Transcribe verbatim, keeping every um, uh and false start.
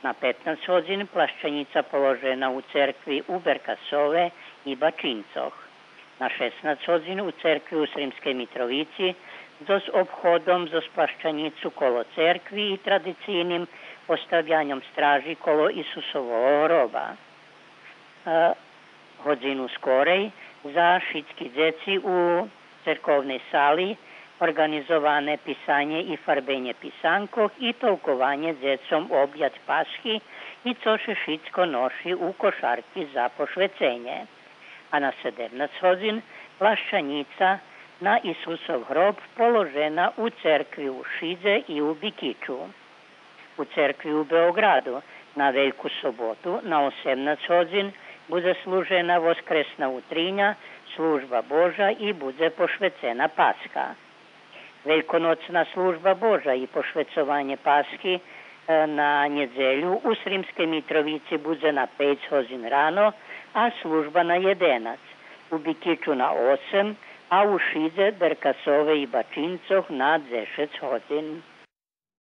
На петнац годзин плащанїца положена у церкви у Беркасове и Бачинцох. На шеснац годзин у церкви у Сримскей Митровици зоз обходом зоз плащанїцу коло церкви и традицийним поставяньом стражи коло Исусового гроба. Е, годзину скорей за шицки дзеци у церковней сали орґанизоване писанє и фарбенє писанкох и толкованє дзецом обяд Пасхи и цо ше шицко ноши у кошарки за пошвеценє. А на седемнац годзин плащанїца на Исусов гроб положена у церкви у Шидзе и у Бикичу. У церкви у Беоґраду на Вельку соботу на осемнац годзин будзе служена воскресна утриня, служба Божа и будзе пошвецена Пасха. Вельконоцна служба Божа и пошвецованє Пасхи, е, на нєдзелю у Сримскей Митровици будзе на пейц годзин рано, а служба на єденац, у Бикичу на осем, а у Шидзе, Беркасове и Бачинцох на дзешец годзин.